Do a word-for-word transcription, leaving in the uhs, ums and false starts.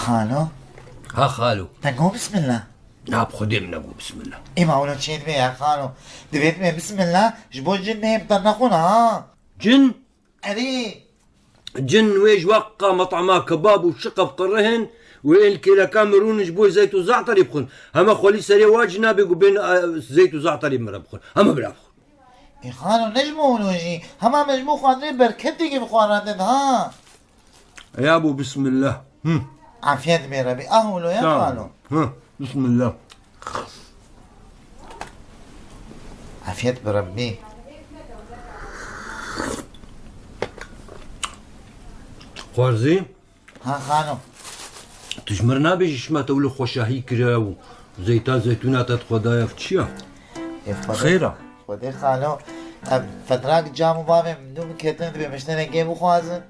Xalo, Ha xalo. Te got bismillah. Na bi Xwedê min negot bismillah. Ê ma wilo çê dibe ya xalo. Divê dibe bismillah. Ji bo cin neyê bi te nexwin ha. Cin? Erê. Cin wê ji weqa met'ema kebab û şiqe bi qirihin û ên kêleka mirûn ji bo zeyt û ze'terî bixwin. Heme xwelî serê wa cina bê ku bên e, zeyt û ze'terî min re bixwin. Heme bila bixwin. Ê xalo ne ji bo wilo jî. Hema me ji bo xwarinê berketekê bi xwarin re did ha. Ya bû bismillah. Hı. Afiyet be Rebî. Ah wilo ya Tamam. Xalo. Hı. Bismillah. Afiyet be Rebî. Xwarzî, Ha Xalo. tu ji mir nabêjî şima te wilo xweşahî kiriya û zeyta zeytûna te xwe daya çi ya? Ê Xwedê- Xêr e. Xwedê Xalo. Em fetrak cam û bavê min dû biketin dibê min ji te re gê bixwazin.